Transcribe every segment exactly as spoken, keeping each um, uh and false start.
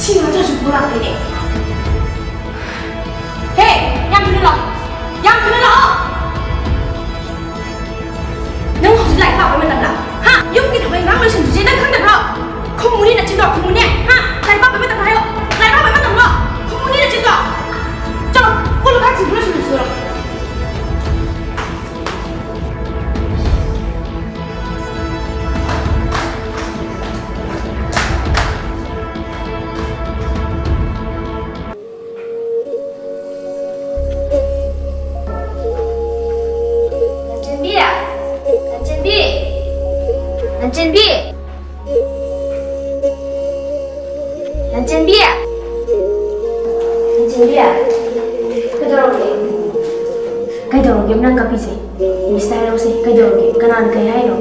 ꯁꯤ ꯉꯥꯛꯇꯁꯨ ꯄꯨꯔꯛꯇꯦꯅꯦ꯫ ꯍꯦ, ꯌꯥꯝ ꯊꯨꯅ ꯂꯥꯛꯑꯣ꯫ ꯌꯥꯝ ꯊꯨꯅ ꯂꯥꯛꯑꯣ꯫ ꯅꯪ ꯍꯧꯖꯤꯛ ꯂꯥꯏꯔꯤꯛ ꯄꯥꯕ ꯃꯇꯝꯂ? ꯍꯥ? ꯌꯨꯝꯒꯤ ꯊꯕꯛ ꯏꯟꯈꯥꯡ ꯂꯣꯏꯁꯤꯟꯗ꯭ꯔꯤꯁꯦ ꯅꯪ ꯈꯪꯗꯕ꯭ꯔꯣ? ꯈꯨꯝꯃꯨꯅꯦ ꯅꯆꯤꯟꯗꯣ, ꯈꯨꯝꯃꯨꯅꯦ꯫ ꯍꯥ? ꯂꯥꯏꯔꯤꯛ ꯄꯥꯕ ꯃꯇꯝ ꯍꯥꯏꯌꯣ꯫ ꯂꯥꯏꯔꯤꯛ ꯄꯥꯕ ꯃꯇꯝꯂꯣ? ꯈꯨꯝꯃꯨꯅꯦ ꯅꯆꯤꯟꯗꯣ꯫ ꯆꯠꯂꯣ, ꯀꯣꯜ ꯂꯨꯈꯥꯛꯁꯤꯡꯗꯣ ꯂꯣꯏꯁꯤꯜꯂꯨꯆꯣ꯫ ꯂꯟꯆꯦꯟꯕꯤ! ꯂꯟꯆꯦꯟꯕꯤ! ꯂꯟꯆꯦꯟꯕꯤ! ꯂꯟꯆꯦꯟꯕꯤ! ꯂꯟꯆꯦꯟꯕꯤ! ꯀꯩꯗꯧꯔꯒꯦ? ꯀꯩꯗꯧꯔꯒꯦ ꯅꯪ ꯀꯞꯄꯤꯁꯦ? ꯃꯤꯁꯇ ꯍꯥꯏꯔꯛꯎꯁꯦ, ꯀꯩꯗꯧꯔꯒꯦ? ꯀꯅꯥꯅ ꯀꯩ ꯍꯥꯏꯅꯣ?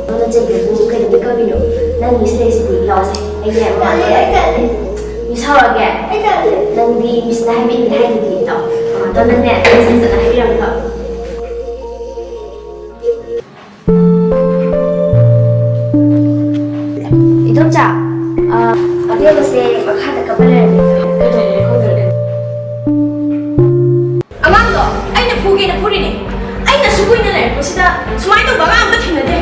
ꯅꯪꯅ ꯆꯩꯕꯤꯕꯨ ꯀꯩꯗꯧꯕꯩ ꯀꯞꯄꯤꯅꯣ? ꯅꯪ ꯃꯤꯁ ꯂꯩꯁꯤꯗꯤ, ꯂꯥꯛꯑꯣꯁꯦ꯫ ꯑꯩꯒꯤ ꯃꯃꯥꯡꯗ ꯃꯤꯁ ꯍꯧꯔꯛꯑꯒꯦ꯫ ꯅꯪꯗꯤ ꯃꯤꯁꯅ ꯍꯥꯏꯕꯤꯅꯤ ꯍꯥꯏꯗꯨꯗꯤ, ꯂꯥꯛꯑꯣ꯫ ꯃꯃꯥꯡꯗꯣ ꯅꯪꯅꯦ, ꯅꯪ ꯁꯠ ꯁꯠ ꯍꯥꯏꯕꯤꯔꯝꯃꯣ, ꯂꯥꯛꯑꯣ꯫ ꯏꯗꯣꯝꯆꯥ, ꯑ, ꯑꯕꯦꯝꯃꯁꯦ ꯃꯈꯥꯗ ꯀꯞꯄ ꯂꯩꯔꯝꯃꯦ꯫ ꯀꯩꯗꯧꯔꯤꯅꯣ ꯈꯪꯗꯦ꯫ ꯑꯉꯥꯡꯗꯣ ꯑꯩꯅ ꯐꯨꯒꯦꯅ ꯐꯨꯔꯤꯅꯦ꯫ ꯑꯩꯅ ꯑꯁꯨꯛ ꯀꯨꯏꯅ ꯂꯩꯔꯛꯄꯁꯤꯗ ꯁꯨꯃꯥꯏꯅ ꯇꯧꯕ ꯑꯉꯥꯡ ꯑꯝꯇ ꯊꯦꯡꯅꯗꯦ꯫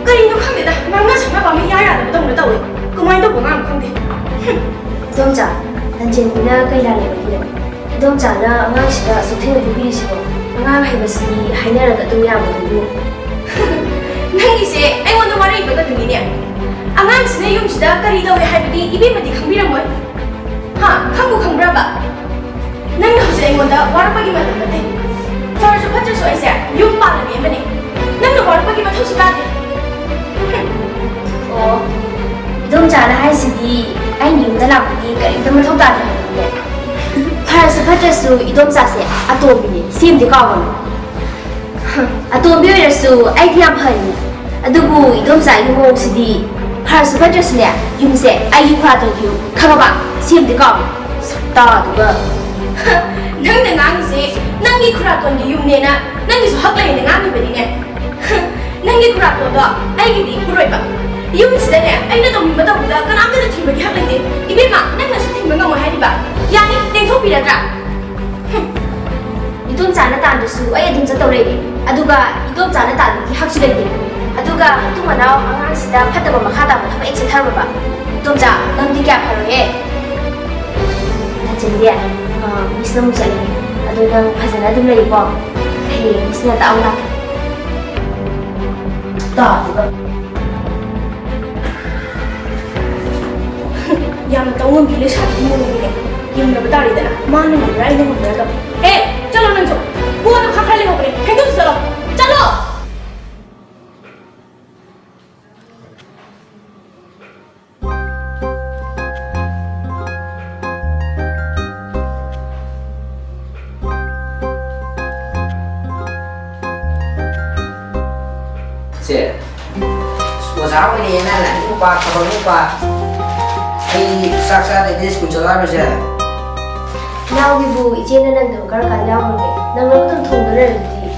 ꯀꯔꯤꯅꯣ ꯈꯪꯗꯦꯗ, ꯉꯥꯡꯅ ꯁꯛꯅꯕ ꯑꯃ ꯏꯌꯥ ꯌꯥꯗꯕꯗꯧꯅ ꯇꯧꯋꯦ꯫ ꯀꯃꯥꯏꯅ ꯇꯧꯕ ꯑꯉꯥꯡꯅꯣ ꯈꯪꯗꯦ꯫ ꯍꯨꯝ꯫ ꯏꯗꯣꯝꯆꯥ, ꯂꯟꯆꯦꯟꯕꯤꯅ ꯀꯩ ꯂꯥꯜꯂꯦꯕꯒꯤꯅꯣ? ꯏꯗꯣꯝꯆꯥꯅ ꯑꯉꯥꯡꯁꯤꯗ ꯑꯁꯨꯛ ꯊꯤꯅ ꯐꯨꯕꯤꯔꯤꯁꯤꯕꯣ? ꯑꯉꯥꯡ ꯍꯥꯏꯕꯁꯤꯗꯤ ꯍꯥꯏꯅꯔꯒ ꯑꯗꯨꯝ ꯌꯥꯕꯗꯨꯕꯨ꯫ ꯅꯪꯒꯤꯁꯦ ꯑꯩꯉꯣꯟꯗ ꯋꯥꯔꯛꯏꯕꯒꯗꯨꯅꯤꯅꯦ꯫ ꯑꯉꯥꯡꯁꯤꯅ ꯌꯨꯝꯁꯤꯗ ꯀꯔꯤ ꯇꯧꯏ ꯍꯥꯏꯕꯗꯤ ꯏꯕꯦꯝꯃꯗꯤ ꯈꯪꯕꯤꯔꯝꯃꯣꯏ꯫ ꯍꯥ? ꯈꯪꯕꯨ ꯈꯪꯕ꯭ꯔꯕ? ꯅꯪꯅ ꯍꯧꯖꯤꯛ ꯑꯩꯉꯣꯟꯗ ꯋꯥꯔꯛꯄꯒꯤ ꯃꯇꯝ ꯅꯠꯇꯦ꯫ ꯐꯔꯁꯨ ꯐꯠꯇ꯭ꯔꯁꯨ ꯑꯩꯁꯦ ꯌꯨꯝ ꯄꯥꯜꯂꯕꯤ ꯑꯃꯅꯤ꯫ ꯅꯪꯅ ꯋꯥꯔꯛꯄꯒꯤ ꯃꯊꯧꯁꯨ ꯇꯥꯗꯦ꯫ ꯑꯣ, ꯏꯗꯣꯝꯆꯥꯅ ꯍꯥꯏꯁꯤꯗꯤ ꯑꯩꯅ ꯌꯨꯝꯗ ꯂꯥꯛꯄꯒꯤ ꯀꯔꯤꯝꯇ ꯃꯊꯧ ꯇꯥꯗꯦ ꯍꯥꯏꯕꯅꯤꯅꯦ꯫ ꯐꯔꯁꯨ ꯐꯠꯇ꯭ꯔꯁꯨ ꯏꯗꯣꯝꯆꯥꯁꯦ ꯑꯇꯣꯝꯕꯤꯅꯤ, ꯁꯤꯃꯗꯤ ꯀꯥꯎꯒꯅꯨ꯫ ꯑꯇꯣꯝꯕꯤ ꯑꯣꯏꯔꯁꯨ ꯑꯩꯗꯤ ꯌꯥꯝ ꯐꯔꯤꯅꯤ꯫ ꯑꯗꯨꯕꯨ ꯏꯗꯣꯝꯆꯥꯒꯤ ꯃꯑꯣꯡꯁꯤꯗꯤ ꯐꯔꯁꯨ ꯐꯠꯇ꯭ꯔꯁꯨꯅꯦ, ꯌꯨꯝꯁꯦ ꯑꯩꯒꯤ ꯈꯨꯔꯥꯇꯣꯟꯒꯤ ꯌꯨꯝ, ꯈꯪꯉꯕ? ꯁꯤꯃꯗꯤ ꯀꯥꯎꯒꯅꯨ꯫ ꯁꯛꯇꯥꯗꯨꯒ꯫ ꯅꯪꯅ ꯉꯥꯡꯉꯤꯁꯦ ꯅꯪꯒꯤ ꯈꯨꯔꯥꯇꯣꯟꯒꯤ ꯌꯨꯝꯅꯦꯅ ꯅꯪꯒꯤꯁꯨ ꯍꯛ ꯂꯩꯅ ꯉꯥꯡꯉꯤꯕꯅꯤꯅꯦ꯫ ꯅꯪꯒꯤ ꯈꯨꯔꯥꯇꯣꯟꯗꯣ ꯑꯩꯒꯤꯗꯤ ꯏꯄꯨꯔꯣꯏꯕ꯫ ꯌꯨꯝꯁꯤꯗꯅꯦ ꯑꯩꯅ ꯇꯧꯅꯤꯡꯕ ꯇꯧꯕꯗ ꯀꯅꯥꯝꯇꯅ ꯊꯤꯡꯕꯒꯤ ꯍꯛ ꯂꯩꯇꯦ꯫ ꯏꯕꯦꯝꯃ, ꯅꯪꯅꯁꯨ ꯊꯤꯡꯕ ꯉꯝꯃꯣꯏ ꯍꯥꯏꯔꯤꯕ? ꯌꯥꯅꯤ, ꯇꯦꯡꯊꯣꯛꯄꯤꯔꯗ꯭ꯔꯥ? ꯍꯨꯝ꯫ ꯏꯗꯣꯝꯆꯥꯅ ꯇꯥꯟꯗ꯭ꯔꯁꯨ ꯑꯩ ꯑꯗꯨꯝ ꯆꯠꯇꯧ ꯂꯩꯔꯦ꯫ ꯑꯗꯨꯒ ꯏꯗꯣꯝꯆꯥꯅ ꯇꯥꯟꯕꯒꯤ ꯍꯛꯁꯨ ꯂꯩꯇꯦ꯫ ꯑꯗꯨꯒ ꯃꯇꯨꯡ ꯃꯅꯥꯎ ꯑꯉꯥꯡꯁꯤꯗ ꯐꯠꯇꯕ ꯃꯈꯥ ꯇꯥꯕ ꯊꯕꯛ ꯍꯦꯛ ꯆꯠꯊꯔꯨꯔꯕ, ꯏꯗꯣꯝꯆꯥ, ꯅꯪꯗꯤ ꯀꯌꯥ ꯐꯔꯣꯏꯍꯦ꯫ ꯅꯆꯟꯗꯤ, ꯑ, ꯃꯤꯁꯅ ꯑꯃꯨꯛ ꯆꯠꯂꯒꯦ꯫ ꯑꯗꯣ ꯅꯪ ꯐꯖꯅ ꯑꯗꯨꯝ ꯂꯩꯌꯨꯀꯣ꯫ ꯍꯌꯦꯡ ꯃꯤꯁꯅ ꯇꯥꯛꯑꯝ ꯂꯥꯛꯀꯦ꯫ ꯇꯥꯗꯦꯕ꯫ ꯌꯥꯝꯅ ꯇꯧ ꯉꯝꯕꯤ ꯂꯩꯁꯥꯕꯤ ꯃꯑꯣꯡꯅꯤꯅꯦ꯫ ꯌꯦꯡꯅꯕ ꯇꯥꯔꯦꯗꯅ, ꯃꯥꯅ ꯉꯝꯕ꯭ꯔꯥ, ꯑꯩꯅ ꯉꯝꯕ꯭ꯔꯥꯗꯣ꯫ ꯑꯦ, ꯆꯠꯂꯣ ꯅꯪꯁꯨ꯫ ꯄꯣꯠꯇꯣ ꯈꯔ ꯈꯔ ꯂꯩꯍꯧꯕꯅꯦ, ꯐꯦꯡꯗꯣꯛꯁꯤ ꯆꯠꯂꯣ꯫ ꯆꯠꯂꯣ! ꯁꯦ, ꯑꯣꯖꯥ ꯑꯣꯏꯔꯦꯅ ꯂꯥꯏꯔꯤꯛ ꯄꯥ, ꯊꯕꯛ ꯄꯥ꯫ ꯑꯩ ꯆꯥꯛ ꯆꯥꯗꯕꯤꯗ ꯁ꯭ꯀꯨꯜ ꯆꯠꯂꯛꯑꯔꯣꯏꯁꯦ꯫ ꯏꯅꯥꯎꯒꯤꯕꯨ ꯏꯆꯦꯅ ꯅꯪꯗꯕ ꯀꯔꯝ ꯀꯥꯟꯗ ꯌꯥꯎꯈ꯭ꯔꯒꯦ? ꯅꯪꯅ ꯑꯗꯨꯝ ꯊꯣꯡꯗꯨꯅ ꯂꯩꯔꯗꯨꯗꯤ꯫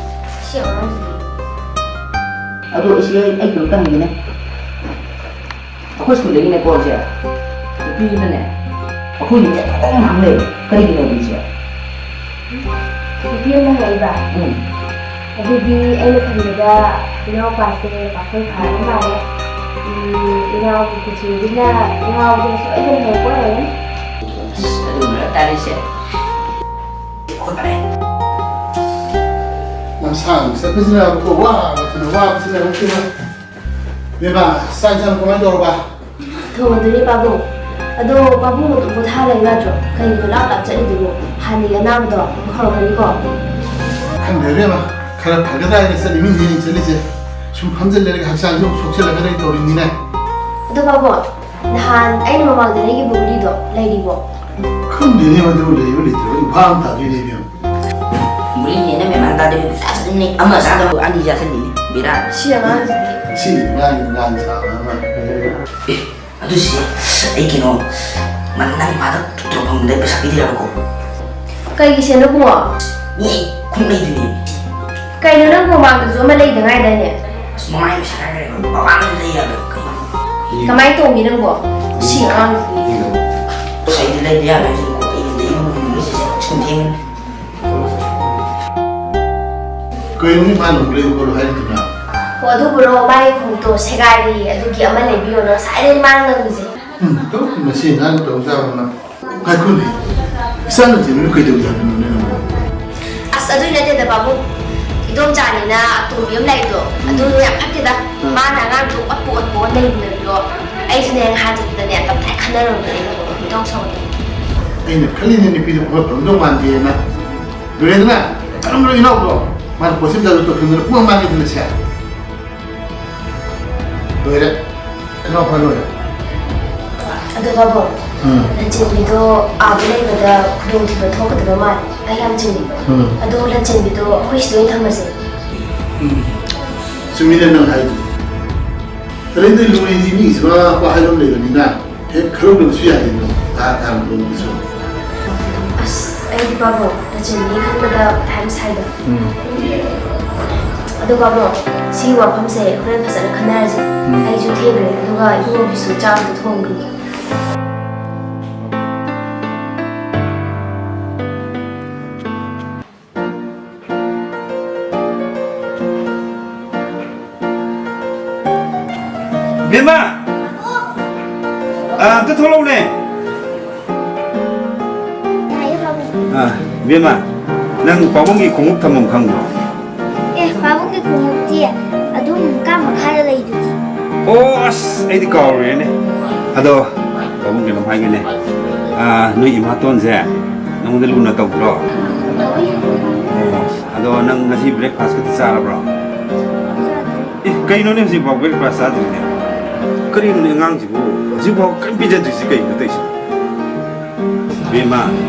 ꯁꯤ ꯑꯉꯥꯡꯁꯤꯗꯤ꯫ ꯑꯗꯣ ꯏꯆꯦ, ꯑꯩ, ꯑꯩ ꯀꯩꯅꯣꯝꯇ ꯍꯪꯒꯦꯅꯦ꯫ ꯑꯩꯈꯣꯏ ꯁ꯭ꯀꯨꯜꯗꯒꯤꯅꯦꯀꯣ ꯏꯆꯦ, ꯅꯨꯄꯤ ꯑꯃꯅꯦ ꯑꯩꯈꯣꯏ ꯅꯨꯃꯤꯠ ꯑꯗꯨꯝ ꯍꯪ ꯂꯩꯔꯦ꯫ ꯀꯔꯤꯒꯤꯅꯣ ꯏꯆꯦ? ꯅꯨꯄꯤ ꯑꯃ ꯍꯪꯉꯛꯏꯕ? ꯎꯝ꯫ ꯑꯗꯨꯗꯤ ꯑꯩꯅ ꯈꯟꯕꯗ ꯏꯅꯥꯎꯄꯥꯁꯦ ꯄꯥꯈꯪ ꯐꯥꯔꯕ ꯃꯥꯜꯂꯦ꯫ ꯎꯝ, ꯏꯅꯥꯎꯒꯤ ꯀꯨꯆꯨꯁꯤꯅ ꯏꯅꯥꯎꯗ ꯁꯣꯏꯗꯅ ꯍꯦꯛ ꯑꯣꯏꯔꯝꯒꯅꯤ꯫ ꯑꯁ, ꯑꯗꯨ ꯃꯔꯛ ꯇꯥꯔꯤꯁꯦ꯫ ꯑꯩꯈꯣꯏ ꯐꯔꯦ꯫ ꯂꯝꯁꯥꯡ ꯆꯠꯄꯁꯤꯅ ꯑꯃꯨꯛꯀ ꯋꯥꯕꯁꯤꯅ, ꯋꯥꯕꯁꯤꯅ ꯑꯃꯨꯛꯀ꯫ ꯏꯕꯦꯝꯃ, ꯆꯥꯛ ꯏꯟꯁꯥꯡ ꯀꯃꯥꯏꯅ ꯇꯧꯔꯕ? ꯊꯣꯡꯉꯗꯣꯏꯅꯦ ꯄꯥꯕꯨꯡ꯫ ꯑꯗꯣ ꯄꯥꯕꯨꯡ ꯑꯗꯨꯝ ꯄꯣꯊꯥ ꯂꯩꯌꯨ ꯌꯥꯗ꯭ꯔꯣ? ꯀꯩꯒꯤꯅꯣ ꯂꯥꯞ ꯂꯥꯞ ꯆꯠꯂꯤꯗꯨꯕꯨ? ꯍꯥꯟꯅꯒꯤ ꯑꯅꯥꯕꯗꯣ ꯑꯃꯨꯛ ꯍꯧꯔꯛꯀꯅꯤꯀꯣ꯫ ꯈꯪꯗꯦ ꯏꯕꯦꯝꯃ, ꯈꯔ ꯐꯒꯗ꯭ꯔꯥ ꯍꯥꯏꯅ ꯆꯠꯂꯤ ꯃꯤꯅꯦ ꯑꯩꯅ ꯆꯠꯂꯤꯁꯦ꯫ ꯁꯨꯝ ꯐꯝꯖꯤꯜ ꯂꯩꯔꯒ ꯍꯛꯆꯥꯡꯁꯦ ꯑꯃꯨꯛ ꯁꯣꯛꯆꯤꯜꯂꯛꯀꯗ꯭ꯔꯥ ꯇꯧꯔꯤꯅꯤꯅꯦ꯫ ꯑꯗꯣ ꯄꯥꯕꯨꯡ, ꯅꯍꯥꯟ ꯑꯩꯅ ꯃꯃꯥꯡꯗ ꯂꯩꯈꯤꯕ ꯒꯨꯂꯤꯗꯣ ꯂꯩꯔꯤꯕꯣ? ꯈꯪꯗꯦꯅꯦ, ꯃꯗꯨ ꯂꯩꯕ ꯂꯩꯇ꯭ꯔꯕ ꯏꯝꯐꯥꯜ ꯇꯥꯗꯣꯏꯅꯦ ꯏꯕꯦꯝꯃ꯫ ꯒꯨꯂꯤꯅꯦꯅ ꯃꯦꯃꯥꯟ ꯇꯥꯗꯦ, ꯄꯩꯁꯥ ꯆꯠꯂꯤꯅꯦ꯫ ꯑꯃ ꯆꯥꯗꯕ ꯑꯅꯤ ꯆꯥꯁꯤꯜꯂꯤꯅꯦ꯫ ꯕꯦꯔꯥ꯫ ꯁꯤ ꯑꯉꯥꯡꯁꯤꯗꯤ꯫ ꯁꯤ ꯑꯉꯥꯡꯁꯤ ꯉꯥꯡ ꯁꯥꯕ ꯑꯃ꯫ ꯑꯦ, ꯑꯗꯨ ꯁꯤ, ꯑꯩ ꯀꯩꯅꯣ, ꯃ-, ꯅꯪ ꯃꯥꯗ ꯇꯣꯂꯣꯞ ꯐꯪꯕꯗꯩ ꯄꯩꯁꯥ ꯄꯤꯗ꯭ꯔꯕꯀꯣ? ꯀꯩꯒꯤ ꯁꯦꯟꯅꯣ ꯕꯨꯡꯉꯣ? ꯃꯤ ꯈꯣꯡꯅꯩꯗꯨꯅꯦ꯫ ꯀꯩꯅꯣ ꯅꯪ ꯃꯃꯥꯡꯗꯁꯨ ꯑꯃ ꯂꯩꯗ ꯉꯥꯏꯗꯥꯏꯅꯦ? ꯑꯁ, ꯃꯃꯥꯏ ꯄꯩꯁꯥ ꯍꯥꯏꯔꯒ ꯃꯃꯥꯡꯗ ꯂꯩ ꯌꯥꯕ ꯀꯩꯅꯣ? ꯀꯃꯥꯏꯅ ꯇꯣꯡꯉꯤ ꯅꯪꯕꯣ? ꯁꯤ ꯑꯉꯥꯡꯁꯤꯗꯤ꯫ ꯑꯁ, ꯑꯩꯗꯤ ꯂꯩꯕ ꯌꯥꯔꯣꯏ, ꯍꯧꯖꯤꯛ ꯑꯩ ꯏꯃꯨꯡ ꯃꯅꯨꯡꯒꯤꯁꯦ ꯁꯨꯝ ꯊꯦꯡꯉꯦ꯫ ꯀꯩꯅꯣꯅꯦ ꯃꯥꯅ ꯑꯃꯨꯛ ꯂꯩꯌꯨ ꯈꯣꯠꯂꯨ ꯍꯥꯏꯔꯤꯗꯨꯅ? ꯑꯣ, ꯑꯗꯨꯕꯨꯔꯣ, ꯃꯥꯏ ꯈꯣꯡꯎꯞꯇꯣ ꯁꯦꯒꯥꯏꯔꯦ, ꯑꯗꯨꯒꯤ ꯑꯃ ꯂꯩꯕꯤꯌꯣꯅ ꯉꯁꯥꯏꯗꯩ ꯃꯥꯅ ꯉꯪꯉꯤꯁꯦ꯫ ꯎꯝ, ꯇꯧ, ꯃꯁꯤ ꯑꯉꯥꯡ ꯇꯧ ꯆꯥꯕ ꯑꯃ꯫ ꯉꯥꯏꯈꯣꯅꯦ, ꯏꯆꯥꯅꯨꯄꯤꯗꯨꯅ ꯀꯩꯗꯧꯒꯦ ꯍꯥꯏꯕꯅꯣꯅꯦ ꯅꯪꯕꯣ? ꯑꯁ, ꯑꯗꯨꯏ ꯅꯠꯇꯦꯗ, ꯄꯥꯕꯨꯡ꯫ ꯏꯗꯣꯝꯆꯥꯅꯤꯅ ꯑꯇꯣꯝꯕꯤ ꯑꯃ ꯂꯥꯛꯏꯗꯣ, ꯎꯝ꯫ ꯑꯗꯨꯗꯣ ꯌꯥꯝ ꯐꯠꯇꯦꯗ꯫ ꯎꯝ꯫ ꯃꯥꯅ ꯑꯉꯥꯡꯗꯣ ꯑꯣꯠꯄꯨ ꯑꯣꯠꯄꯨ ꯂꯩꯕꯅꯦꯕꯗꯣ꯫ ꯑꯩꯁꯨꯅꯦ, ꯅꯍꯥꯟ ꯆꯠꯄꯗꯅꯦ, ꯇꯞꯇꯥꯏ ꯈꯟꯅꯔꯨꯕꯅꯦ ꯑꯩꯅ, ꯏꯗꯣꯝ ꯁꯥꯎꯒꯠꯇꯅ꯫ ꯑꯩꯅ ꯈꯜꯂꯤꯅꯦ, ꯅꯨꯄꯤꯗꯣ ꯐꯕ ꯐꯔꯝꯗꯧ ꯃꯥꯟꯗꯦꯅ꯫ ꯂꯣꯏꯔꯦꯗꯅ, ꯀꯔꯝꯕ ꯏꯅꯥꯎꯗꯣ? ꯃꯥꯅ ꯄꯣꯠꯁꯤꯝ ꯇꯧꯔ ꯇꯧꯁꯤꯟꯗꯅ ꯄꯨꯡꯃꯥꯡ ꯃꯥꯡꯉꯦꯗꯅ ꯁꯦ꯫ ꯂꯣꯏꯔꯦ꯫ ꯏꯅꯥꯎꯄꯥ ꯂꯣꯏꯔꯦ꯫ ꯑꯗꯣ ꯄꯥꯕꯨꯡ, ꯎꯝ꯫ ꯂꯟꯆꯦꯟꯕꯤꯗꯣ ꯑꯥꯗ ꯂꯩꯕꯗ ꯈꯨꯗꯣꯡꯊꯤꯕ ꯊꯣꯛꯀꯗꯕ ꯃꯥꯜꯂꯦ꯫ ꯑꯩ ꯌꯥꯝ ꯆꯤꯡꯅꯩ꯫ ꯎꯝ꯫ ꯑꯗꯣ ꯂꯟꯆꯦꯟꯕꯤꯗꯣ ꯑꯩꯈꯣꯏ ꯁꯤꯗ ꯑꯣꯏꯅ ꯊꯝꯃꯁꯦ꯫ ꯎꯝ꯫ ꯆꯨꯝꯃꯤꯅꯦ ꯅꯪ ꯍꯥꯏꯗꯣ꯫ ꯑꯗꯩꯗꯤ ꯂꯣꯏꯗꯤ ꯃꯤꯒꯤꯁꯨ ꯋꯥ ꯍꯥꯏꯕ ꯑꯃ ꯂꯩꯕꯅꯤꯅ꯫ ꯍꯦꯛ ꯈꯜꯂꯨꯕꯁꯨ ꯌꯥꯗꯦ, ꯅꯪ ꯇꯥ ꯇꯥꯅ ꯂꯣꯟꯕꯁꯨ꯫ ꯑꯁ, ꯑꯩꯗꯤ ꯄꯥꯕꯨꯡ, ꯂꯟꯆꯦꯟꯕꯤꯒꯤ ꯈꯟꯕꯗ ꯃꯊꯥ ꯌꯥꯝ ꯁꯥꯏꯗ꯫ ꯎꯝ꯫ ꯑꯗꯣ ꯄꯥꯕꯨꯡ, ꯁꯤꯒꯤ ꯋꯥꯐꯝꯁꯦ ꯍꯣꯔꯦꯟ ꯐꯖꯅ ꯈꯟꯅꯔꯁꯦ꯫ ꯎꯝ꯫ ꯑꯩꯁꯨ ꯊꯦꯡꯈ꯭ꯔꯦ, ꯑꯗꯨꯒ ꯏꯕꯨꯡꯉꯣꯒꯤꯁꯨ ꯆꯥꯛ ꯑꯝꯇ ꯊꯣꯡꯈꯤꯒꯦ꯫ ꯕꯦꯝꯃ! ꯑꯥ, ꯑꯝꯇ ꯊꯣꯛꯂꯛꯎꯅꯦ꯫ ꯇꯥꯏꯌꯦ, ꯄꯥꯕꯨꯡ꯫ ꯑꯥ, ꯕꯦꯝꯃ, ꯅꯪ ꯄꯥꯕꯨꯡꯒꯤ ꯈꯣꯡꯎꯞ ꯊꯝꯐꯝ ꯈꯪꯕ꯭ꯔꯣ? ꯑꯦ, ꯄꯥꯕꯨꯡꯒꯤ ꯈꯣꯡꯎꯞꯇꯤ ꯑꯗꯨꯝ ꯀꯥ ꯃꯈꯥꯗ ꯂꯩꯗꯨꯗꯤ꯫ ꯑꯣ, ꯑꯁ, ꯑꯩꯗꯤ ꯀꯥꯎꯔꯨꯔꯦꯅꯦ꯫ ꯑꯗꯣ, ꯄꯥꯕꯨꯡ ꯀꯩꯅꯣꯝ ꯍꯥꯏꯒꯦꯅꯦ꯫ ꯑꯥ, ꯅꯣꯏ ꯏꯃꯥꯇꯣꯟꯁꯦ ꯅꯉꯣꯟꯗ ꯂꯨꯅ ꯇꯧꯕ꯭ꯔꯣ? ꯇꯧꯏ꯫ ꯑꯣ, ꯑꯗꯣ ꯅꯪ ꯉꯁꯤ breakfast ꯀꯗꯤ ꯆꯥꯔꯕ꯭ꯔꯣ? ꯆꯥꯗ꯭ꯔꯤ꯫ ꯑꯦ, ꯀꯩꯅꯣꯅꯦ ꯍꯧꯖꯤꯛꯐꯥꯎ breakfast ꯆꯥꯗ꯭ꯔꯤꯁꯦ? ꯀꯔꯤꯅꯣꯅꯦ ꯑꯉꯥꯡꯁꯤꯕꯨ ꯍꯧꯖꯤꯛꯐꯥꯎ ꯀꯔꯤꯝ ꯄꯤꯖꯗ꯭ꯔꯤꯁꯤ ꯀꯩꯅꯣ ꯇꯧꯔꯤꯁꯤꯕꯣ? ꯏꯕꯦꯝꯃ,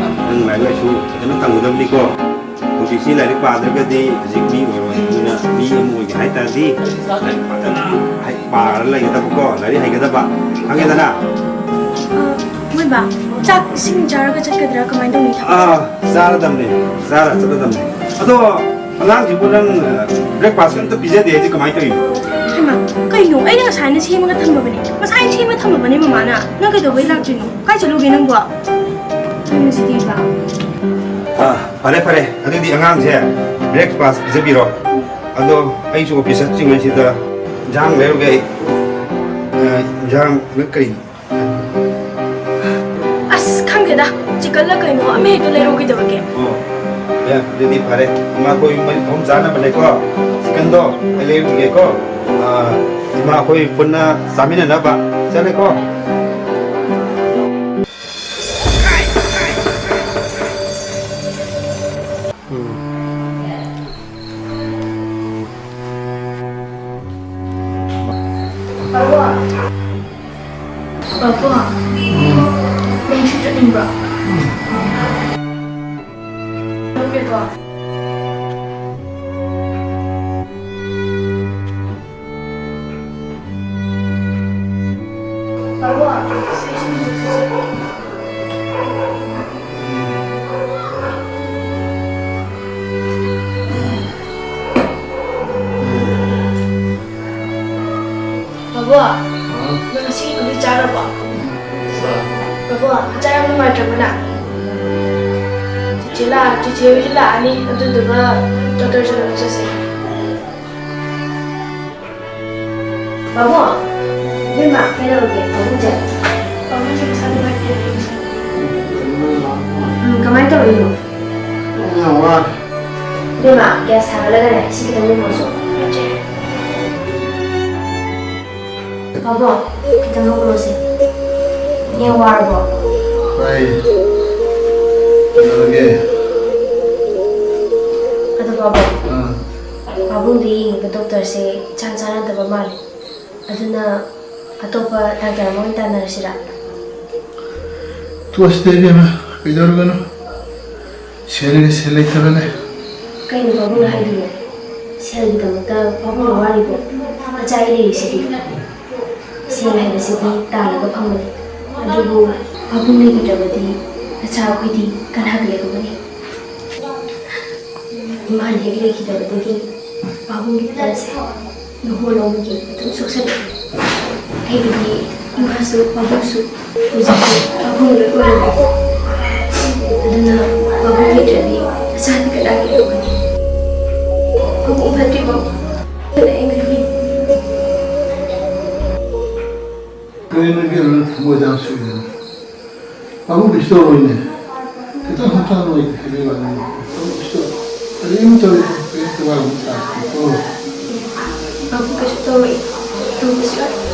ꯅꯪ ꯂꯥꯏꯔꯤꯛ ꯂꯥꯏꯁꯨ ꯐꯖꯅ ꯇꯝꯒꯗꯕꯅꯤꯀꯣ꯫ ꯍꯧꯖꯤꯛꯁꯤ ꯂꯥꯏꯔꯤꯛ ꯄꯥꯗ꯭ꯔꯒꯗꯤ ꯍꯧꯖꯤꯛ ꯃꯤ ꯑꯣꯏꯔꯣꯏ꯫ ꯑꯗꯨꯅ ꯃꯤ ꯑꯃ ꯑꯣꯏꯒꯦ ꯍꯥꯏ ꯇꯥꯔꯗꯤ ꯂꯥꯏꯔꯤꯛ ꯐꯖꯅ ꯍꯩ-, ꯄꯥꯔ ꯂꯩꯒꯗꯕꯀꯣ, ꯂꯥꯏꯔꯤꯛ ꯍꯩꯒꯗꯕ, ꯈꯪꯉꯦꯗꯅ? ꯑ, ꯃꯣꯏ ꯕꯥ, ꯆꯥꯛ ꯏꯁꯤꯡ ꯆꯥꯔꯒ ꯆꯠꯀꯗ꯭ꯔꯥ? ꯀꯃꯥꯏꯅ ꯇꯧꯅꯤ? ꯑꯥ, ꯆꯥꯔꯗꯝꯅꯦ, ꯆꯥꯔ ꯆꯠꯂꯗꯝꯅꯦ꯫ ꯑꯗꯣ ꯑꯉꯥꯡꯁꯤꯕꯨ ꯅꯪ, ꯑ, breakfast ꯑꯝꯇ ꯄꯤꯖꯗꯦ ꯍꯥꯏꯁꯦ ꯀꯃꯥꯏꯅ ꯇꯧꯔꯤꯅꯣ? ꯍꯩꯃꯥ, ꯀꯩ ꯀꯩꯅꯣ? ꯑꯩꯅ ꯉꯁꯥꯏꯅ ꯁꯦꯝꯃꯒ ꯊꯝꯃꯕꯅꯦ꯫ ꯉꯁꯥꯏꯅ ꯁꯦꯝꯃꯒ ꯊꯝꯃꯕꯅꯦ, ꯃꯃꯥꯅ꯫ ꯅꯪ ꯀꯩꯗꯧꯕꯩ ꯂꯥꯛꯇ꯭ꯔꯤꯅꯣ? ꯀꯥꯏ ꯆꯠꯂꯨꯒꯦ ꯅꯪꯕꯣ? ꯅꯪ ꯉꯁꯤꯗꯤ ꯂꯥꯛ- ꯑꯥ, ꯐꯔꯦ, ꯐꯔꯦ꯫ ꯑꯗꯨꯗꯤ ꯑꯉꯥꯡꯁꯦ breakfast ꯄꯤꯖꯕꯤꯔꯣ꯫ ꯑꯗꯣ ꯑꯩꯁꯨ office ꯆꯠꯇ꯭ꯔꯤꯉꯩꯁꯤꯗ ꯏꯟꯖꯥꯡ ꯂꯩꯔꯨꯒꯦ ꯑꯩ꯫ ꯑ, ꯏꯟꯖꯥꯡ ꯅꯪ ꯀꯔꯤ? ꯑꯁ, ꯈꯪꯗꯦꯗ꯫ Chickenꯂ ꯀꯩꯅꯣ ꯑꯃ ꯍꯦꯛꯇ ꯂꯩꯔꯛꯑꯣ, ꯀꯩꯗꯧꯔꯒꯦ? ꯑꯣ, ꯌꯥ, ꯑꯗꯨꯗꯤ ꯐꯔꯦ꯫ ꯏꯃꯥ, ꯑꯩꯈꯣꯏ ꯃꯔꯤ ꯑꯍꯨꯝ ꯆꯥꯅꯕꯅꯦꯀꯣ꯫ Chickenꯗꯣ ꯑꯩ ꯂꯩꯔꯨꯈꯤꯒꯦꯀꯣ꯫ ꯑ, ꯏꯃꯥ, ꯑꯩꯈꯣꯏ ꯄꯨꯟꯅ ꯆꯥꯃꯤꯟꯅꯅꯕ꯫ ꯆꯠꯂꯦꯀꯣ꯫ ꯕꯥꯕꯨ, ꯅꯪꯁꯨ ꯆꯠꯅꯤꯡꯕ꯭ꯔꯣ? ꯂꯧꯒꯦꯀꯣ꯫ ꯕꯥꯕꯨ, ꯁꯤ ꯁꯤꯡꯖꯨꯁꯤ ꯆꯥ- ꯕꯥꯕꯨ, ꯅꯪ ꯉꯁꯤꯒꯤ ꯒꯨꯂꯤ ꯆꯥꯔꯕꯣ? ꯕꯥꯕꯨ, ꯍꯛꯆꯥꯡ ꯌꯥꯝ ꯅꯨꯡꯉꯥꯏꯇ꯭ꯔꯕꯣ ꯅꯪ? ꯆꯤꯆꯦ ꯂꯥꯛ-, ꯆꯤꯆꯦ ꯍꯣꯏꯁꯨ ꯂꯥꯛꯑꯅꯤ, ꯑꯗꯨꯗꯨꯒ ꯗꯣꯛꯇꯔ ꯆꯠꯂꯒ ꯆꯠꯁꯦ꯫ ꯕꯥꯕꯨ, ꯏꯕꯦꯝꯃ, ꯀꯩꯗꯧꯔꯒꯦ? ꯄꯥꯕꯨꯡꯁꯦ? ꯄꯥꯕꯨꯡꯁꯦ ꯃꯁꯥ ꯅꯨꯡꯉꯥꯏꯇꯦ꯫ ꯎꯝ, ꯀꯃꯥꯏꯅ ꯇꯧꯔꯤꯅꯣ? ꯌꯥꯝ ꯋꯥꯔꯦ꯫ ꯏꯕꯦꯝꯃ, ꯒ꯭ꯌꯥꯁ ꯊꯥꯒꯠꯂꯒꯅꯦ, ꯁꯤ ꯈꯤꯇꯪ ꯂꯨꯝꯃꯣꯁꯨ꯫ ꯄꯥꯕꯨꯡ, ꯈꯤꯇꯪ ꯍꯧꯒꯠꯂꯣꯁꯦ꯫ ꯅꯦ ꯋꯥꯔꯕꯣ? ꯋꯥꯏ꯫ ꯀꯩꯗꯧꯔꯒꯦ? ꯑꯗꯣ ꯄꯥꯕꯨꯡ, ꯑꯥ꯫ ꯄꯥꯕꯨꯡꯗ ꯌꯦꯡꯉꯤꯕ ꯗꯣꯛꯇꯔꯁꯦ ꯏꯆꯥꯟ ꯆꯥꯟꯅꯗꯕ ꯃꯥꯜꯂꯦ꯫ ꯑꯗꯨꯅ ꯑꯇꯣꯞꯄ ꯗꯥꯛꯇꯔ ꯑꯃ ꯑꯣꯏꯅ ꯇꯥꯟꯅꯔꯁꯤꯔꯥ? ꯇꯣꯛꯑꯁꯤꯗ ꯏꯕꯦꯝꯃ, ꯀꯩꯗꯧꯔꯨꯒꯅꯨ? ꯁꯦꯜꯒ ꯁꯦꯜ ꯂꯩꯇꯕꯅꯦ꯫ ꯀꯩꯅꯣ ꯄꯥꯕꯨꯡꯅ ꯍꯥꯏꯗꯨꯕꯣ? ꯁꯦꯜꯒꯤꯗꯃꯛꯇ ꯄꯥꯕꯨꯡꯅ ꯋꯥꯔꯤꯕꯣ? ꯃꯆꯥꯒꯤ ꯂꯩꯔꯤꯁꯤꯗꯤ꯫ ꯁꯦꯜ ꯍꯥꯏꯕꯁꯤꯗꯤ ꯇꯥꯜꯂꯒ ꯐꯪꯕꯅꯤ꯫ ꯑꯗꯨꯕꯨ ꯄꯥꯕꯨꯡ ꯂꯩꯈꯤꯗ꯭ꯔꯕꯗꯤ ꯅꯆꯥ ꯑꯩꯈꯣꯏꯗꯤ ꯀꯅꯥꯒ ꯂꯩꯍꯧꯒꯅꯤ? ꯏꯃꯥꯅ ꯍꯦꯛ ꯂꯩꯈꯤꯗꯕꯗꯒꯤ ꯄꯥꯕꯨꯡꯒꯤ ꯄꯨꯟꯁꯤ ꯂꯨꯍꯣꯡ ꯂꯧꯕꯒꯤ ꯑꯗꯨꯝ ꯁꯣꯛꯆꯜꯂꯛꯑꯦ꯫ ꯑꯩꯒꯤꯗꯤ ꯏꯃꯥꯁꯨ ꯄꯥꯕꯨꯡꯁꯨ ꯍꯧꯖꯤꯛꯇꯤ ꯄꯥꯕꯨꯡ ꯂꯣꯏ ꯑꯣꯏꯔꯕ꯫ ꯑꯗꯨꯅ ꯄꯥꯕꯨꯡ ꯂꯩꯇ꯭ꯔꯗꯤ ꯃꯆꯥꯗꯤ ꯀꯅꯥꯒꯤ ꯂꯩꯍꯧꯒꯅꯤ? ꯄꯥꯕꯨꯡ ꯐꯠꯇ꯭ꯔꯤꯕꯣ? ꯑꯗꯨꯅ ꯑꯩ ꯉꯥꯏꯕꯤ꯫ ꯀꯔꯤꯅꯣ ꯏꯕꯦꯝꯃ ꯅꯪ ꯊꯃꯣꯏ ꯑꯗꯨꯛ ꯌꯥꯝ ꯁꯣꯛꯏꯗꯨꯅ? ꯄꯥꯕꯨꯡ ꯀꯩꯁꯨ ꯇꯧꯔꯣꯏꯅꯦ꯫ ꯈꯤꯇꯪ ꯍꯛꯆꯥꯡ ꯅꯨꯡꯉꯥꯏꯇꯦ ꯍꯥꯏꯕꯒꯤ ꯋꯥꯅꯤ꯫ ꯄꯥꯕꯨꯡ ꯀꯩꯁꯨ ꯇꯧꯔꯣꯏ꯫ ꯀꯔꯤꯝ ꯇꯧꯔꯣꯏ꯫ ꯀꯔꯤꯝ ꯇꯧꯔꯣꯏ꯫ ꯄꯥꯕꯨꯡ ꯀꯩꯁꯨ ꯇꯧꯔꯣꯏ꯫ ꯇꯧꯕꯁꯨ ꯌꯥꯏ꯫